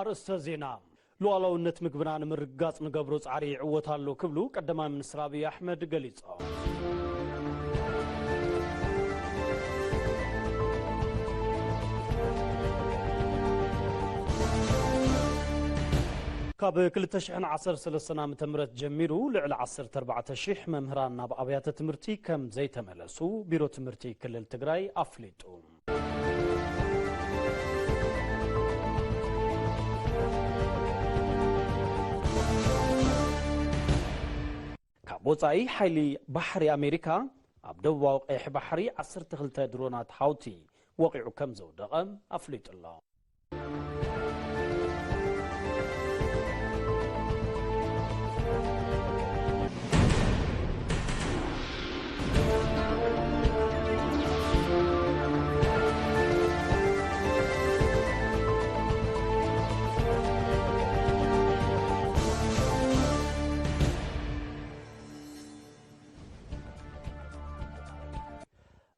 ኣርእስተ ዜና። ሉዓላውነት ምግብና ንምርግጋጽ ንገብሮ ጻዕሪ ይዕወት ኣሎ ክብሉ ቀዳማይ ሚኒስትር ኣብይ ኣሕመድ ገሊጾም። ካብ ክልተ ሽሕን ዓሰርተ ሰለስተን ዓመተ ምህረት ጀሚሩ ልዕሊ ዓሰርተ ኣርባዕተ ሽሕ መምህራን ናብ ኣብያተ ትምህርቲ ከም ዘይተመለሱ ቢሮ ትምህርቲ ክልል ትግራይ ኣፍሊጡ። ካብ ወጻኢ ሓይሊ ባሕሪ ኣሜሪካ ኣብ ደቡባዊ ቀይሕ ባሕሪ ዓሰርተ ክልተ ድሮናት ሃውቲ ወቒዑ ከም ዘውደቐ ኣፍሊጡ ኣሎ።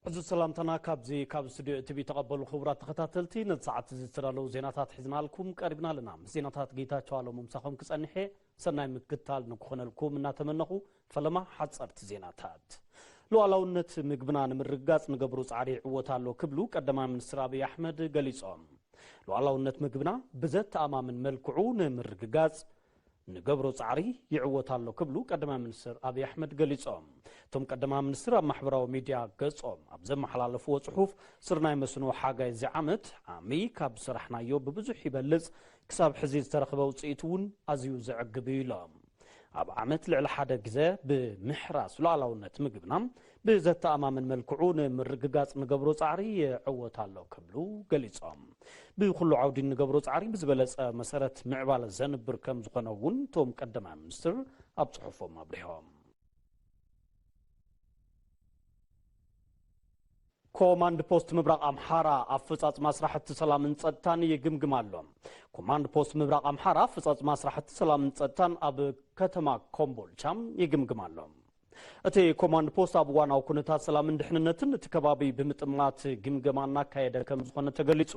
ሕዚ ሰላምታና ካብዚ ካብ ስቱዲዮ ቲቪ ተቐበሉ። ክቡራት ተኸታተልቲ፣ ነዚ ሰዓት እዚ ዝተዳለዉ ዜናታት ሒዝናልኩም ቀሪብና ኣለና። ምስ ዜናታት ጌታቸው ኣለሙ ምሳኹም ክጸንሕ እየ። ሰናይ ምክትታል ንክኾነልኩም እናተመነኹ፣ ፈለማ ሓጸርቲ ዜናታት። ሉዓላውነት ምግብና ንምርግጋጽ ንገብሮ ጻዕሪ ይዕወት ኣሎ ክብሉ ቀዳማይ ሚኒስትር ኣብይ ኣሕመድ ገሊጾም። ሉዓላውነት ምግብና ብዘተኣማምን መልክዑ ንምርግጋጽ ንገብሮ ጻዕሪ ይዕወት ኣሎ ክብሉ ቀዳማይ ሚኒስትር ኣብይ ኣሕመድ ገሊጾም። እቶም ቀዳማይ ሚኒስትር ኣብ ማሕበራዊ ሚድያ ገጾም ኣብ ዘመሓላለፍዎ ጽሑፍ፣ ስርናይ መስኖ ሓጋይ እዚ ዓመት ዓሚ ካብ ዝሰራሕናዮ ብብዙሕ ይበልጽ፣ ክሳብ ሕዚ ዝተረኽበ ውጽኢት እውን ኣዝዩ ዘዕግብ እዩ ኢሎም። ኣብ ዓመት ልዕሊ ሓደ ግዘ ብምሕራስ ሉዓላውነት ምግብና ብዘተኣማምን መልክዑ ንምርግጋጽ ንገብሮ ጻዕሪ ይዕወት ኣሎ ክብሉ ገሊጾም። ብኹሉ ዓውዲ እንገብሮ ጻዕሪ ብዝበለጸ መሰረት ምዕባለ ዘንብር ከም ዝኾነ እውን እቶም ቀዳማይ ሚኒስትር ኣብ ጽሑፎም ኣብሪሆም። ኮማንድ ፖስት ምብራቕ ኣምሓራ ኣፈጻጽማ ስራሕቲ ሰላምን ጸጥታን ይግምግም ኣሎ። ኮማንድ ፖስት ምብራቕ ኣምሓራ ኣፈጻጽማ ስራሕቲ ሰላምን ጸጥታን ኣብ ከተማ ኮምቦልቻ ይግምግም ኣሎ። እቲ ኮማንድ ፖስት ኣብ እዋናዊ ኩነታት ሰላምን ድሕንነትን እቲ ከባቢ ብምጥማት ግምገማ እናካየደ ከም ዝኾነ ተገሊጹ።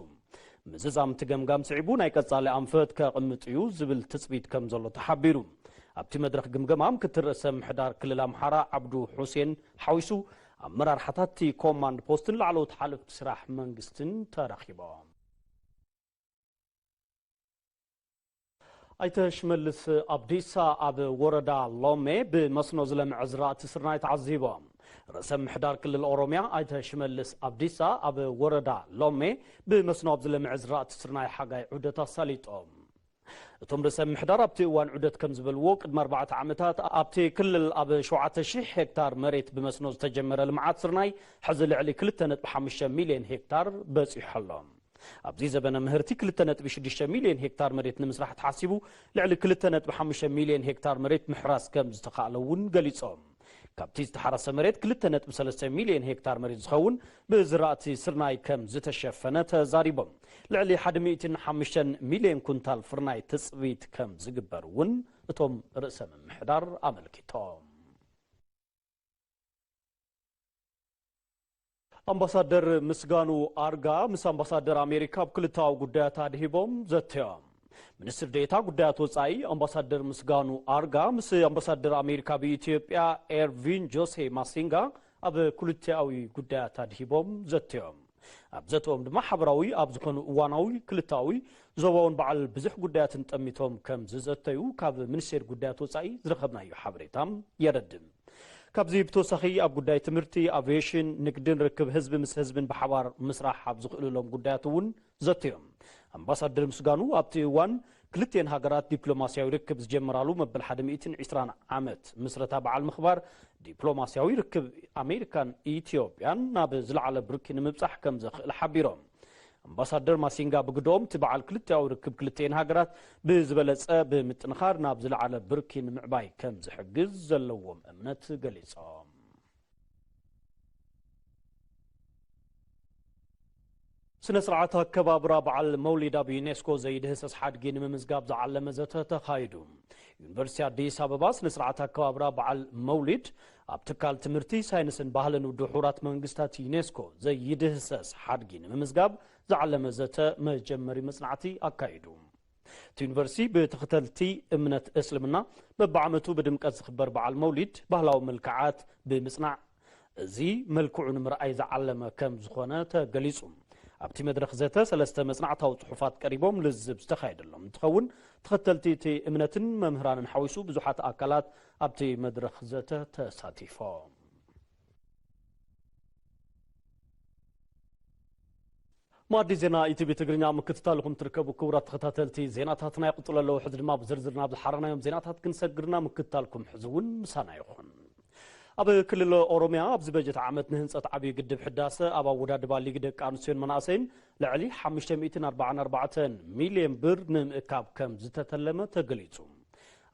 ምዝዛም እቲ ገምጋም ስዒቡ ናይ ቀጻሊ ኣንፈት ከቕምጥ እዩ ዝብል ትጽቢት ከም ዘሎ ተሓቢሩ። ኣብቲ መድረኽ ግምገማ ምክትል ርእሰ ምሕዳር ክልል ኣምሓራ ዓብዱ ሑሴን ሓዊሱ ኣመራርሓታት እቲ ኮማንድ ፖስትን ላዕለዎት ሓለፍቲ ስራሕ መንግስትን ተረኺቦም። ኣይተ ሽመልስ ኣብዲሳ ኣብ ወረዳ ሎሜ ብመስኖ ዝለምዐ ዝራእቲ ስርናይ ተዓዚቦም። ርእሰ ምሕዳር ክልል ኦሮሚያ ኣይተ ሽመልስ ኣብዲሳ ኣብ ወረዳ ሎሜ ብመስኖ ኣብ ዝለምዐ ዝራእቲ ስርናይ ሓጋይ ዑደት ኣሳሊጦም። እቶም ርእሰ ምሕዳር ኣብቲ እዋን ዑደት ከም ዝበልዎ፣ ቅድሚ ኣርባዕተ ዓመታት ኣብቲ ክልል ኣብ ሸውዓተ ሺሕ ሄክታር መሬት ብመስኖ ዝተጀመረ ልምዓት ስርናይ ሕዚ ልዕሊ ክልተ ነጥቢ ሓሙሽተ ሚልዮን ሄክታር በጺሑ ኣሎ። ኣብዚ ዘበነ ምህርቲ ክልተ ነጥቢ ሽዱሽተ ሚልዮን ሄክታር መሬት ንምስራሕ ተሓሲቡ ልዕሊ ክልተ ነጥቢ ሓሙሽተ ሚልዮን ሄክታር መሬት ምሕራስ ከም ዝተኻእለ እውን ገሊጾም። ካብቲ ዝተሓረሰ መሬት ክልተ ነጥቢ ሰለስተ ሚልዮን ሄክታር መሬት ዝኸውን ብዝራእቲ ስርናይ ከም ዝተሸፈነ ተዛሪቦም። ልዕሊ ሓደ ሚእትን ሓሙሽተን ሚልዮን ኩንታል ፍርናይ ትጽቢት ከም ዝግበር እውን እቶም ርእሰ ምምሕዳር ኣመልኪቶም። ኣምባሳደር ምስጋኑ ኣርጋ ምስ ኣምባሳደር ኣሜሪካ ኣብ ክልተኣዊ ጉዳያት ኣድሂቦም ዘተዮም። ሚኒስትር ዴኤታ ጉዳያት ወጻኢ ኣምባሳደር ምስጋኑ ኣርጋ ምስ ኣምባሳደር ኣሜሪካ ኣብ ኢትዮጵያ ኤርቪን ጆሴ ማሲንጋ ኣብ ክልተኣዊ ጉዳያት ኣድሂቦም ዘተዮም። ኣብ ዘተኦም ድማ ሓበራዊ ኣብ ዝኾኑ እዋናዊ፣ ክልተኣዊ፣ ዞባውን በዓል ብዙሕ ጉዳያትን ጠሚቶም ከም ዝዘተዩ ካብ ሚኒስቴር ጉዳያት ወጻኢ ዝረኸብናዮ ሓበሬታ የረድእ። ካብዚ ብተወሳኺ ኣብ ጉዳይ ትምህርቲ፣ ኣቪዬሽን፣ ንግድን ርክብ ህዝቢ ምስ ህዝብን ብሓባር ምስራሕ ኣብ ዝኽእልሎም ጉዳያት እውን ዘትዮም። ኣምባሳደር ምስጋኑ ኣብቲ እዋን ክልቲኤን ሃገራት ዲፕሎማስያዊ ርክብ ዝጀመራሉ መበል ሓደ ሚእትን ዕስራን ዓመት ምስረታ በዓል ምኽባር ዲፕሎማስያዊ ርክብ ኣሜሪካን ኢትዮጵያን ናብ ዝለዓለ ብርኪ ንምብጻሕ ከም ዘኽእል ሓቢሮም። ኣምባሳደር ማሲንጋ ብግደኦም፣ እቲ በዓል ክልቲኣዊ ርክብ ክልቲኤን ሃገራት ብዝበለጸ ብምጥንኻር ናብ ዝለዓለ ብርኪ ንምዕባይ ከም ዝሕግዝ ዘለዎም እምነት ገሊጾም። ስነ ስርዓት ኣከባብራ በዓል መውሊድ ኣብ ዩኔስኮ ዘይድህሰስ ሓድጊ ንምምዝጋብ ዝዓለመ ዘተ ተኻይዱ። ዩኒቨርሲቲ ኣዲስ ኣበባ ስነ ስርዓት ኣከባብራ በዓል መውሊድ ኣብ ትካል ትምህርቲ፣ ሳይንስን ባህልን ውድብ ሕቡራት መንግስታት ዩኔስኮ ዘይድህሰስ ሓድጊ ንምምዝጋብ ዝዓለመ ዘተ መጀመሪ መጽናዕቲ ኣካይዱ። እቲ ዩኒቨርሲቲ ብተኸተልቲ እምነት እስልምና በብዓመቱ ብድምቀት ዝኽበር በዓል መውሊድ ባህላዊ መልክዓት ብምጽናዕ፣ እዚ መልክዑ ንምርኣይ ዝዓለመ ከም ዝኾነ ተገሊጹ። ኣብቲ መድረኽ ዘተ ሰለስተ መጽናዕታዊ ጽሑፋት ቀሪቦም ልዝብ ዝተኻየደሎም እንትኸውን፣ ተኸተልቲ እቲ እምነትን መምህራንን ሓዊሱ ብዙሓት ኣካላት ኣብቲ መድረኽ ዘተ ተሳቲፎም። ማዲ ዜና ኢቲቪ ትግርኛ ምክትታልኩም ትርከቡ ክቡራት ተኸታተልቲ ዜናታትና ይቕጽሉ ኣለዉ። ሕዚ ድማ ብዝርዝር ናብ ዝሓረናዮም ዜናታት ክንሰግርና ምክትታልኩም ሕዚ እውን ምሳና ይኹን። ኣብ ክልል ኦሮሚያ ኣብዚ በጀት ዓመት ንህንጸት ዓብዪ ግድብ ሕዳሰ ኣብ ኣወዳድባ ሊግ ደቂ ኣንስትዮን መናእሰይን ልዕሊ ሓሙሽተ ሚእትን ኣርባዓን ኣርባዕተን ሚልዮን ብር ንምእካብ ከም ዝተተለመ ተገሊጹ።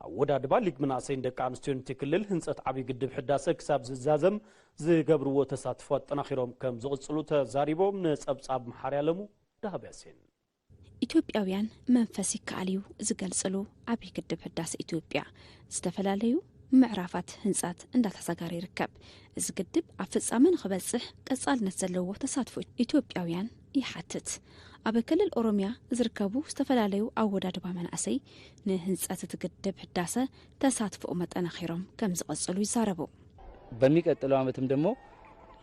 ኣወዳድባ ሊግ መናእሰይን ደቂ ኣንስትዮን እቲ ክልል ህንጸት ዓብዪ ግድብ ሕዳሰ ክሳብ ዝዛዘም ዝገብርዎ ተሳትፎ ኣጠናኺሮም ከም ዝቕጽሉ ተዛሪቦም። ንጸብጻብ መሓሪ ኣለሙ ዳህብ ያሴን። ኢትዮጵያውያን መንፈስ ይከኣል እዩ ዝገልጽሉ ዓብዪ ግድብ ህዳሰ ኢትዮጵያ ዝተፈላለዩ ምዕራፋት ህንጻት እንዳተሳጋረ ይርከብ። እዚ ግድብ ኣብ ፍጻመ ንኽበጽሕ ቀጻልነት ዘለዎ ተሳትፎ ኢትዮጵያውያን ይሓትት። ኣብ ክልል ኦሮሚያ ዝርከቡ ዝተፈላለዩ ኣወዳድባ መናእሰይ ንህንጸት እቲ ግድብ ህዳሰ ተሳትፎኦም ኣጠናኺሮም ከም ዝቐጽሉ ይዛረቡ። በሚቀጥለው ዓመትም ደግሞ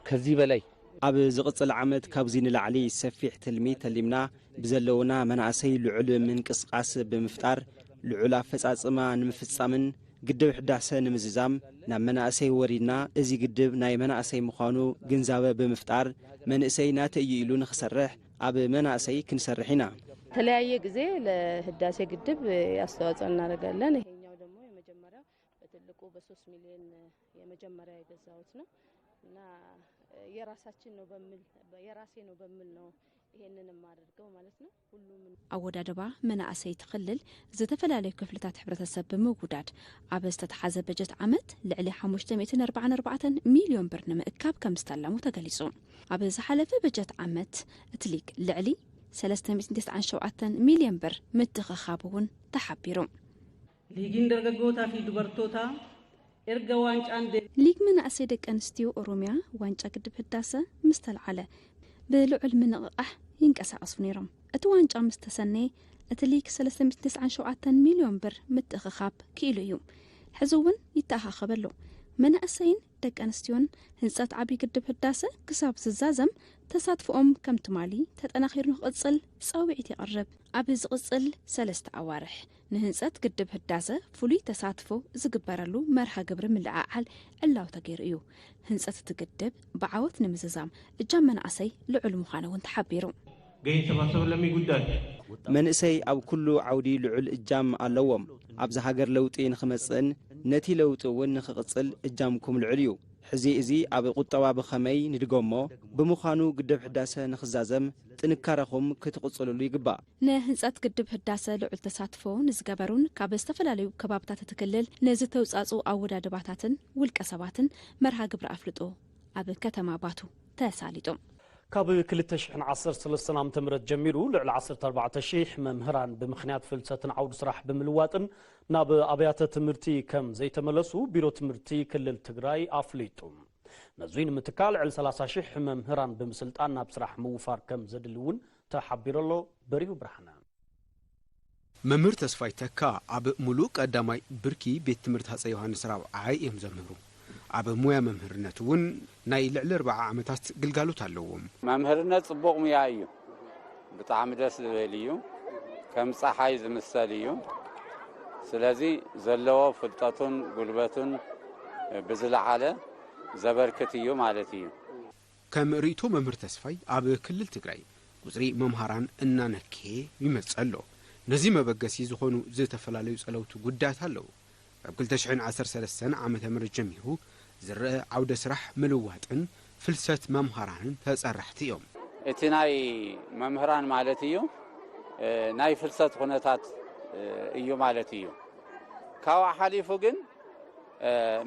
ከዚህ በላይ ኣብ ዝቕጽል ዓመት ካብዚ ንላዕሊ ሰፊሕ ትልሚ ተሊምና ብዘለውና መናእሰይ ልዑል ምንቅስቓስ ብምፍጣር ልዑል ኣፈጻጽማ ንምፍጻምን ግድብ ሕዳሰ ንምዝዛም ናብ መናእሰይ ወሪድና እዚ ግድብ ናይ መናእሰይ ምዃኑ ግንዛበ ብምፍጣር መንእሰይ ናተይ እዩ ኢሉ ንኽሰርሕ ኣብ መናእሰይ ክንሰርሕ ኢና። በተለያየ ጊዜ ለህዳሴ ግድብ አስተዋጽኦ እናደርጋለን። ይሄኛው ደግሞ የመጀመሪያው በትልቁ በሶስት ሚሊዮን የመጀመሪያ የገዛሁት ነው እና የራሳችን ነው በሚል የራሴ ነው በሚል ነው ይሄንን የማደርገው ማለት ነው። ሁሉም ኣወዳድባ መናእሰይ እቲ ክልል ዝተፈላለዩ ክፍልታት ሕብረተሰብ ብምውዳድ ኣብ ዝተተሓዘ በጀት ዓመት ልዕሊ ሓሙሽተ ሚእትን ኣርባዓን ኣርባዕተን ሚልዮን ብር ንምእካብ ከም ዝተለሙ ተገሊጹ። ኣብ ዝሓለፈ በጀት ዓመት እቲ ሊግ ልዕሊ ሰለስተ ሚእትን ተስዓን ሸውዓተን ሚልዮን ብር ምትኽኻብ እውን ተሓቢሩ። Liigiin dargaggootaa fi dubartootaa erga waancaan deebi'ee. ሊግ መናእሰይ ደቂ ኣንስትዮ ኦሮሚያ ዋንጫ ግድብ ህዳሰ ምስ ተልዓለ ብልዑል ምንቕቓሕ ይንቀሳቐሱ ነይሮም። እቲ ዋንጫ ምስ ተሰነየ እቲ ሊግ ሰለስተ ሚእትን ተስዓን ሸውዓተን ሚልዮን ብር ምትእኽኻብ ክኢሉ እዩ። ሕዚ እውን ይተኣኻኸብ ኣሎ። መናእሰይን ደቂ ኣንስትዮን ህንፀት ዓብዪ ግድብ ህዳሰ ክሳብ ዝዛዘም ተሳትፎኦም ከም ትማሊ ተጠናኺሩ ንክቕፅል ፃውዒት የቕርብ። ኣብ ዝቕፅል ሰለስተ ኣዋርሕ ንህንፀት ግድብ ህዳሰ ፍሉይ ተሳትፎ ዝግበረሉ መርሃ ግብሪ ምልዕዓል ዕላዊ ተገይሩ እዩ። ህንፀት እቲ ግድብ ብዓወት ንምዝዛም እጃም መናእሰይ ልዑል ምዃኑ እውን ተሓቢሩ። Gaheen sabaa sablammii guddaadha. መንእሰይ ኣብ ኩሉ ዓውዲ ልዑል እጃም ኣለዎም። ኣብዚ ሃገር ለውጢ ንኽመጽእን ነቲ ለውጢ እውን ንኽቕጽል እጃምኩም ልዑል እዩ። ሕዚ እዚ ኣብ ቁጠባ ብኸመይ ንድገሞ ብምዃኑ ግድብ ሕዳሰ ንኽዛዘም ጥንካረኹም ክትቕጽልሉ ይግባእ። ንህንፀት ግድብ ህዳሰ ልዑል ተሳትፎ ንዝገበሩን ካብ ዝተፈላለዩ ከባብታት እቲ ክልል ንዝተውፃፁ ኣወዳድባታትን ውልቀ ሰባትን መርሃ ግብሪ ኣፍልጦ ኣብ ከተማ ባቱ ተሳሊጡ። ካብ ክልተ ሽሕን ዓሰርተ ሰለስተን ዓመተ ምህረት ጀሚሩ ልዕሊ ዓሰርተ ኣርባዕተ ሽሕ መምህራን ብምኽንያት ፍልሰትን ዓውዲ ስራሕ ብምልዋጥን ናብ ኣብያተ ትምህርቲ ከም ዘይተመለሱ ቢሮ ትምህርቲ ክልል ትግራይ ኣፍሊጡ። ነዙይ ንምትካእ ልዕሊ ሰላሳ ሽሕ መምህራን ብምስልጣን ናብ ስራሕ ምውፋር ከም ዘድሊ እውን ተሓቢሩ ኣሎ። በሪሁ ብርሃነ። መምህር ተስፋይ ተካ ኣብ ሙሉእ ቀዳማይ ብርኪ ቤት ትምህርቲ ሃፀይ ዮሃንስ ራብዓይ እዮም ዘምህሩ። ኣብ ሙያ መምህርነት እውን ናይ ልዕሊ ኣርብዓ ዓመታት ግልጋሎት ኣለዎም። መምህርነት ፅቡቕ ሙያ እዩ። ብጣዕሚ ደስ ዝብል እዩ። ከም ፀሓይ ዝምሰል እዩ። ስለዚ ዘለዎ ፍልጠቱን ጉልበቱን ብዝለዓለ ዘበርክት እዩ ማለት እዩ። ከም ርእይቶ መምህር ተስፋይ ኣብ ክልል ትግራይ ቁፅሪ መምሃራን እናነከየ ይመፅእ ኣሎ። ነዚ መበገሲ ዝኾኑ ዝተፈላለዩ ፀለውቲ ጉዳያት ኣለዉ። ካብ ክልተ ሽሕን ዓሰርተ ሰለስተን ዓመተ ምህረት ጀሚሩ ዝረአ ዓውደ ስራሕ ምልዋጥን ፍልሰት መምሃራንን ተፀራሕቲ እዮም። እቲ ናይ መምህራን ማለት እዩ ናይ ፍልሰት ኩነታት እዩ ማለት እዩ። ካብኡ ሓሊፉ ግን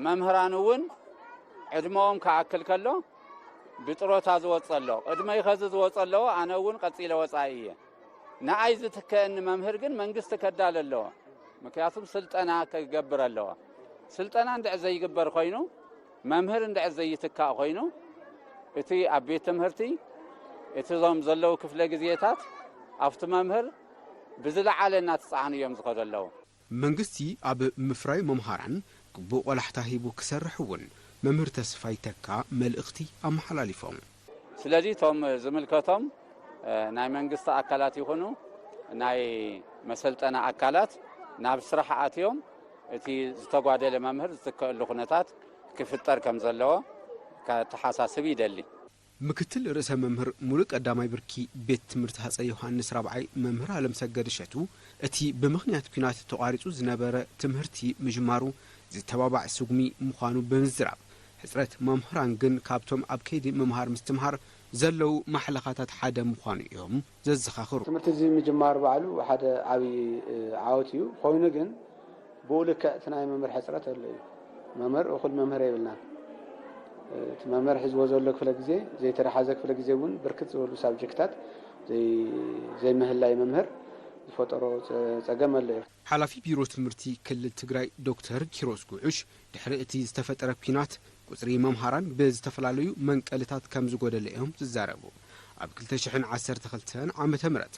መምህራን እውን ዕድመኦም ክኣክል ከሎ ብጥሮታ ዝወፅ ኣሎ። ቅድመይ ከዚ ዝወፅ ኣለዎ፣ ኣነ እውን ቀፂለ ወፃኢ እየ። ንኣይ ዝትከአኒ መምህር ግን መንግስቲ ከዳል ኣለዎ። ምክንያቱም ስልጠና ክገብር ኣለዎ። ስልጠና እንድዕ ዘይግበር ኮይኑ፣ መምህር እንድዕ ዘይትካእ ኮይኑ፣ እቲ ኣብ ቤት ትምህርቲ እቲ ዞም ዘለዉ ክፍለ ግዜታት ኣብቲ መምህር ብዝለዓለ እናተጻዕኑ እዮም ዝኸዱ ኣለዉ። መንግስቲ ኣብ ምፍራይ መምሃራን ግቡእ ቆላሕታ ሂቡ ክሰርሕ እውን መምህር ተስፋይ ተካ መልእኽቲ ኣመሓላሊፎም። ስለዚ እቶም ዝምልከቶም ናይ መንግስቲ ኣካላት ይኹኑ ናይ መሰልጠና ኣካላት ናብ ስራሕ ኣትዮም እቲ ዝተጓደለ መምህር ዝትከእሉ ኩነታት ክፍጠር ከም ዘለዎ ከተሓሳስብ ይደሊ። ምክትል ርእሰ መምህር ሙሉእ ቀዳማይ ብርኪ ቤት ትምህርቲ ሃፀይ ዮሃንስ ራብዓይ መምህር ኣለምሰገድ እሸቱ፣ እቲ ብምኽንያት ኲናት ተቋሪፁ ዝነበረ ትምህርቲ ምጅማሩ ዝተባባዕ ስጉሚ ምዃኑ ብምዝራብ፣ ሕፅረት መምህራን ግን ካብቶም ኣብ ከይዲ ምምሃር ምስትምሃር ዘለዉ ማሕለኻታት ሓደ ምዃኑ እዮም ዘዘኻኽሩ። ትምህርቲ እዚ ምጅማር ባዕሉ ሓደ ዓብዪ ዓወት እዩ። ኮይኑ ግን ብኡ ልክዕ እቲ ናይ መምህር ሕፅረት ኣሎ እዩ። መምህር እኹል መምህር የብልናን። እቲ መምህር ሒዝዎ ዘሎ ክፍለ ግዜ ዘይተረሓዘ ክፍለ ግዜ እውን ብርክት ዝበሉ ሳብጀክታት ዘይምህላይ መምህር ዝፈጠሮ ፀገም ኣሎ እዩ። ሓላፊ ቢሮ ትምህርቲ ክልል ትግራይ ዶክተር ኪሮስ ጉዑሽ ድሕሪ እቲ ዝተፈጠረ ኲናት ቁፅሪ መምሃራን ብዝተፈላለዩ መንቀልታት ከም ዝጎደለ እዮም ዝዛረቡ። ኣብ ክልተ ሽሕን ዓሰርተ ክልተን ዓመተ ምህረት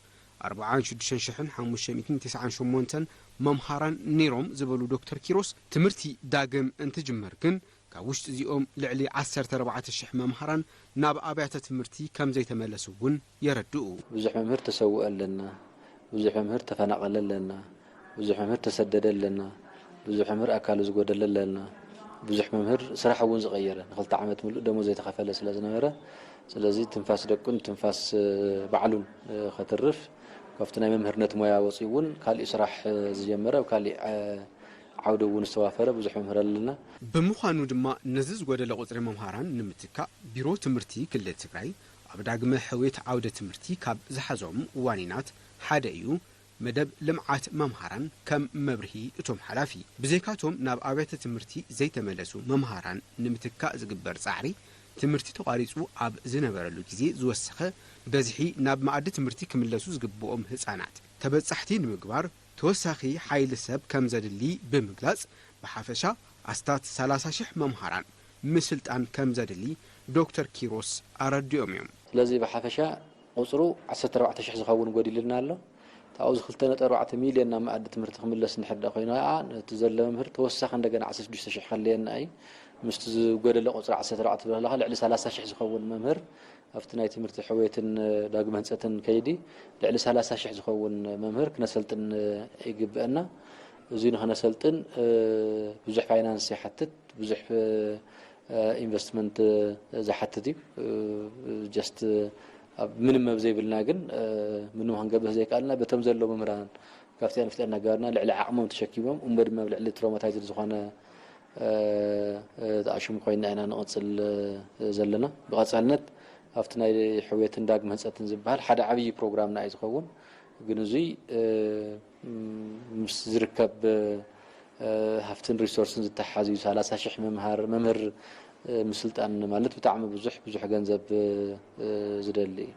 ኣርብዓን ሽዱሽተ ሽሕን ሓሙሽተ ሚእትን ተስዓን ሸሞንተን መምሃራን ነይሮም ዝበሉ ዶክተር ኪሮስ፣ ትምህርቲ ዳግም እንትጅመር ግን ካብ ውሽጢ እዚኦም ልዕሊ ዓሰርተ ኣርባዕተ ሽሕ መምሃራን ናብ ኣብያተ ትምህርቲ ከም ዘይተመለሱ እውን የረድኡ። ብዙሕ መምህር ተሰውአ ኣለና፣ ብዙሕ መምህር ተፈናቐለ ኣለና፣ ብዙሕ መምህር ተሰደደ ኣለና፣ ብዙሕ መምህር ኣካሉ ዝጎደለ ኣለና፣ ብዙሕ መምህር ስራሕ እውን ዝቐየረ ንክልተ ዓመት ምሉእ ደሞዝ ዘይተኸፈለ ስለ ዝነበረ፣ ስለዚ ትንፋስ ደቁን ትንፋስ ባዕሉን ከትርፍ ካብቲ ናይ መምህርነት ሞያ ወፂኡ እውን ካሊእ ስራሕ ዝጀመረ ኣብ ካሊእ ዓውዲ እውን ዝተዋፈረ ብዙሕ መምህር ኣለና። ብምዃኑ ድማ ነዚ ዝጎደለ ቁፅሪ መምሃራን ንምትካእ ቢሮ ትምህርቲ ክልል ትግራይ ኣብ ዳግመ ሕውየት ዓውደ ትምህርቲ ካብ ዝሓዞም ዋኒናት ሓደ እዩ። መደብ ልምዓት መምሃራን ከም መብርሂ እቶም ሓላፊ፣ ብዘይካቶም ናብ ኣብያተ ትምህርቲ ዘይተመለሱ መምሃራን ንምትካእ ዝግበር ፃዕሪ ትምህርቲ ተቋሪፁ ኣብ ዝነበረሉ ግዜ ዝወሰኸ በዝሒ ናብ መኣዲ ትምህርቲ ክምለሱ ዝግብኦም ህፃናት ተበፃሕቲ ንምግባር ተወሳኺ ሓይሊ ሰብ ከም ዘድሊ ብምግላፅ፣ ብሓፈሻ ኣስታት ሰላሳ ሽሕ መምሃራን ምስልጣን ከም ዘድሊ ዶክተር ኪሮስ ኣረዲኦም እዮም። ስለዚ ብሓፈሻ ቁፅሩ ዓሰርተ ኣርባዕተ ሽሕ ዝኸውን ጎዲሉና ኣሎ። ካብኡ እዚ ክልተ ነጥቢ ኣርባዕተ ሚልዮን ናብ መኣዲ ትምህርቲ ክምለስ እንድሕር ደኣ ኮይኑ ከዓ ነቲ ዘሎ መምህር ተወሳኺ እንደገና ዓሰርተ ሽዱሽተ ሽሕ ከድልየና እዩ። ምስቲ ዝጎደለ ቁፅሪ ዓሰርተ ኣርባዕተ ዝበሃለኻ ልዕሊ ሰላሳ ሽሕ ዝኸውን መምህር ኣብቲ ናይ ትምህርቲ ሕውየትን ዳግመ ህንፀትን ከይዲ ልዕሊ ሰላሳ ሽሕ ዝኸውን መምህር ክነሰልጥን ይግብአና። እዚ ንክነሰልጥን ብዙሕ ፋይናንስ ይሓትት፣ ብዙሕ ኢንቨስትመንት ዝሓትት እዩ። ጀስት ምንም ኣብ ዘይብልና ግን ምንም ክንገብር ዘይከኣልና በቶም ዘለዉ መምህራን ካብቲ ንፍጠር እናገበርና ልዕሊ ዓቕሞም ተሸኪሞም እሞ ድማ ኣብ ልዕሊ ትሮማታይዝድ ዝኾነ ተኣሽሙ ኮይና ኢና ንቕፅል ዘለና። ብቐፃልነት ኣብቲ ናይ ሕውየትን ዳግመ ህንፀትን ዝበሃል ሓደ ዓብዪ ፕሮግራምና እዩ ዝኸውን። ግን እዙይ ምስ ዝርከብ ሃፍትን ሪሶርስን ዝተሓሓዝ እዩ። ሰላሳ ሽሕ መምህር ምስልጣን ማለት ብጣዕሚ ብዙሕ ብዙሕ ገንዘብ ዝደሊ እዩ።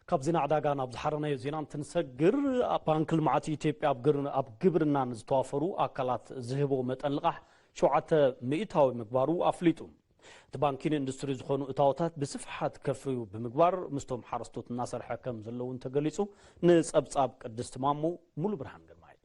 ካብ ዜና ዕዳጋ ናብ ዝሓረናዮ ዜና እንትንሰግር፣ ባንኪ ልምዓት ኢትዮጵያ ኣብ ግብርና ንዝተዋፈሩ ኣካላት ዝህቦ መጠን ልቓሕ ሸውዓተ ሚእታዊ ምግባሩ ኣፍሊጡ። እቲ ባንኪ ንኢንዱስትሪ ዝኾኑ እታወታት ብስፍሓት ከፍርዩ ብምግባር ምስቶም ሓረስቶት እናሰርሐ ከም ዘሎ እውን ተገሊፁ። ንፀብፃብ ቅድስቲ ማሞ ሙሉ ብርሃን ግርማይ።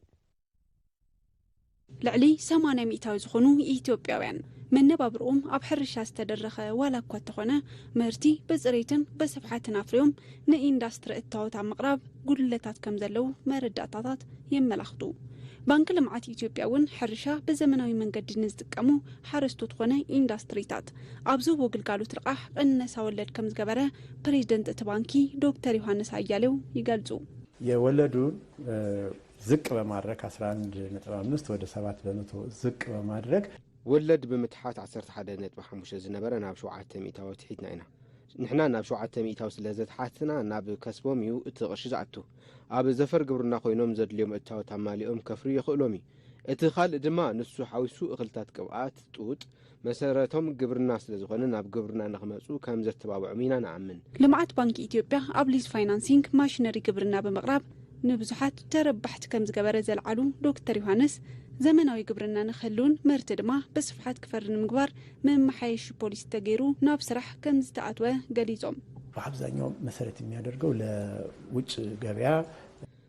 ልዕሊ ሰማንያ ሚእታዊ ዝኾኑ ኢትዮጵያውያን መነባብርኦም ኣብ ሕርሻ ዝተደረኸ ዋላ እኳ እንተኾነ ምህርቲ ብፅሬትን ብስፍሓትን ኣፍርዮም ንኢንዳስትሪ እታወት ኣብ ምቕራብ ጉድለታት ከም ዘለዉ መረዳእታታት የመላኽቱ። ባንኪ ልምዓት ኢትዮጵያ እውን ሕርሻ ብዘመናዊ መንገዲ ንዝጥቀሙ ሓረስቶት ኾነ ኢንዳስትሪታት ኣብ ዝህቦ ግልጋሎት ልቓሕ ቅነሳ ወለድ ከም ዝገበረ ፕሬዝደንት እቲ ባንኪ ዶክተር ዮሃንስ ኣያሌው ይገልፁ። የወለዱን ዝቅ በማድረግ ከአስራ አንድ ነጥብ አምስት ወደ ሰባት በመቶ ዝቅ በማድረግ። ወለድ ብምትሓት ዓሰርተ ሓደ ነጥቢ ሓሙሽተ ዝነበረ ናብ ሸውዓተ ሚእታዊ ኣትሒትና ኢና። ንሕና ናብ ሸውዓተ ሚእታዊ ስለ ዘትሓትና ናብ ከስቦም እዩ እቲ ቅርሺ ዝኣቱ። ኣብ ዘፈር ግብርና ኮይኖም ዘድልዮም እታወት ኣማሊኦም ከፍርዩ የኽእሎም እዩ። እቲ ካልእ ድማ ንሱ ሓዊሱ እኽልታት ቅብኣት፣ ጡጥ፣ መሰረቶም ግብርና ስለዝኾነ ናብ ግብርና ንኽመፁ ከም ዘተባብዖም ኢና ንኣምን። ልምዓት ባንኪ ኢትዮጵያ ኣብ ሊዝ ፋይናንሲንግ ማሽነሪ ግብርና ብምቕራብ ንብዙሓት ተረባሕቲ ከም ዝገበረ ዘልዓሉ ዶክተር ዮሃንስ፣ ዘመናዊ ግብርና ንክህልውን ምህርቲ ድማ ብስፍሓት ክፈሪ ንምግባር መመሓየሺ ፖሊሲ ተገይሩ ናብ ስራሕ ከም ዝተኣትወ ገሊጾም። በአብዛኛው መሰረት የሚያደርገው ለውጭ ገበያ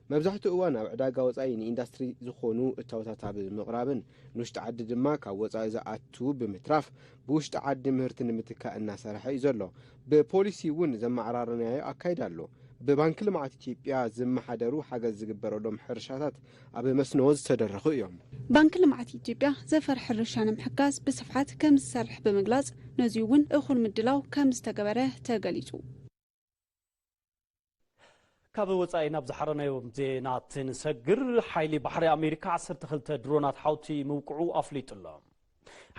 መብዛሕትኡ እዋን ኣብ ዕዳጋ ወጻኢ ንኢንዳስትሪ ዝኾኑ እታወታት ኣብ ምቕራብን ንውሽጢ ዓዲ ድማ ካብ ወጻኢ ዝኣቱ ብምትራፍ ብውሽጢ ዓዲ ምህርቲ ንምትካእ እናሰርሐ እዩ ዘሎ። ብፖሊሲ እውን ዘመዓራረናዮ ኣካይዳ ኣሎ። ብባንኪ ልምዓት ኢትዮጵያ ዝመሓደሩ ሓገዝ ዝግበረሎም ሕርሻታት ኣብ መስኖ ዝተደረኹ እዮም። ባንኪ ልምዓት ኢትዮጵያ ዘፈር ሕርሻ ንምሕጋዝ ብስፍሓት ከም ዝሰርሕ ብምግላጽ፣ ነዚ እውን እኹል ምድላው ከም ዝተገበረ ተገሊጹ። ካብ ወጻኢ ናብ ዝሓረናዮም ዜናት ንሰግር። ሓይሊ ባሕሪ ኣሜሪካ ዓሰርተ ክልተ ድሮናት ሓውቲ ምውቅዑ ኣፍሊጡ ኣሎ።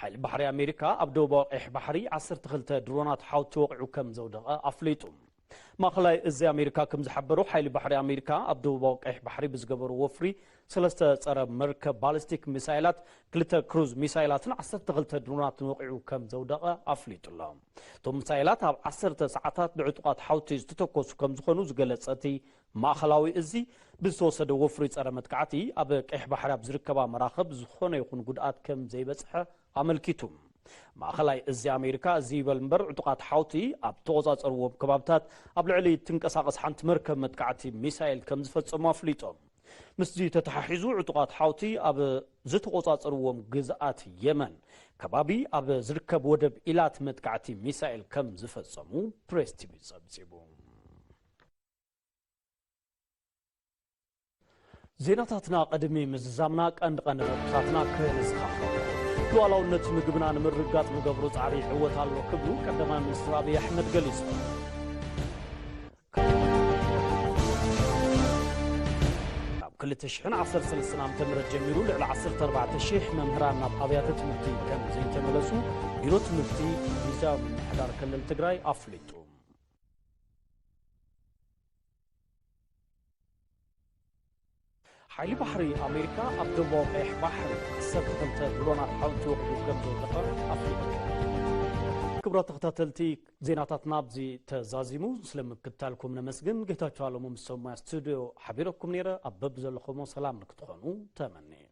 ሓይሊ ባሕሪ ኣሜሪካ ኣብ ደቡባዊ ቀይሕ ባሕሪ ዓሰርተ ክልተ ድሮናት ሓውቲ ወቂዑ ከም ዘውደቐ ኣፍሊጡ። ማእኸላይ እዚ ኣሜሪካ ከም ዝሓበሮ፣ ሓይሊ ባሕሪ ኣሜሪካ ኣብ ደቡባዊ ቀይሕ ባሕሪ ብዝገበሩ ወፍሪ ሰለስተ ጸረ መርከብ ባሊስቲክ ሚሳይላት፣ ክልተ ክሩዝ ሚሳይላትን ዓሰርተ ክልተ ድሮናትን ወቂዑ ከም ዘውደቐ ኣፍሊጡ ኣሎ። እቶም ሚሳይላት ኣብ ዓሰርተ ሰዓታት ብዕጡቓት ሓውቲ ዝተተኮሱ ከም ዝኾኑ ዝገለጸ እቲ ማእኸላዊ እዚ፣ ብዝተወሰደ ወፍሪ ጸረ መጥቃዕቲ ኣብ ቀይሕ ባሕሪ ኣብ ዝርከባ መራኽብ ዝኾነ ይኹን ጉድኣት ከም ዘይበጽሐ ኣመልኪቱ። ማእኸላይ እዚ ኣሜሪካ እዚ ይበል እምበር፣ ዕጡቓት ሓውቲ ኣብ ተቖጻጸርዎም ከባብታት ኣብ ልዕሊ ትንቀሳቐስ ሓንቲ መርከብ መጥቃዕቲ ሚሳይል ከም ዝፈጸሙ ኣፍሊጦም። ምስዚ ተተሓሒዙ፣ ዕጡቓት ሓውቲ ኣብ ዝተቖጻጸርዎም ግዝኣት የመን ከባቢ ኣብ ዝርከብ ወደብ ኢላት መጥቃዕቲ ሚሳይል ከም ዝፈጸሙ ፕሬስ ቲቪ ጸብጺቡ። ዜናታትና ቅድሚ ምዝዛምና ቀንዲ ቀንዲ ነጥብታትና ክነስኻኽሮ። ሉዓላውነት ምግብና ንምርግጋጽ ንገብሮ ጻዕሪ ይዕወት ኣሎ ክብሉ ቀዳማይ ሚኒስትር ኣብይ ኣሕመድ ገሊጾም። ካብ ክልተ ሽሕን ዓሰርተ ሰለስተን ዓመተ ምህረት ጀሚሩ ልዕሊ ዓሰርተ ኣርባዕተ ሽሕ መምህራን ናብ ኣብያተ ትምህርቲ ከም ዘይተመለሱ ቢሮ ትምህርቲ ጊዜያዊ ምምሕዳር ክልል ትግራይ ኣፍሊጡ። ሓይሊ ባሕሪ ኣሜሪካ ኣብ ደቡባዊ ቀይሕ ባሕሪ ዓሰርተ ክልተ ድሮናት ሓውቲ ወቂዑ ከም ዘውደቐ ኣፍሊጡ። ክቡራት ተኸታተልቲ፣ ዜናታትና ኣብዚ ተዛዚሙ። ስለምክትታልኩም ነመስግን። ጌታቸው ኣለሙ ምስ ሰብ ሞያ ስቱድዮ ሓቢረኩም ነይረ። ኣብ በብዘለኹሞ ሰላም ንክትኾኑ ተመንየ።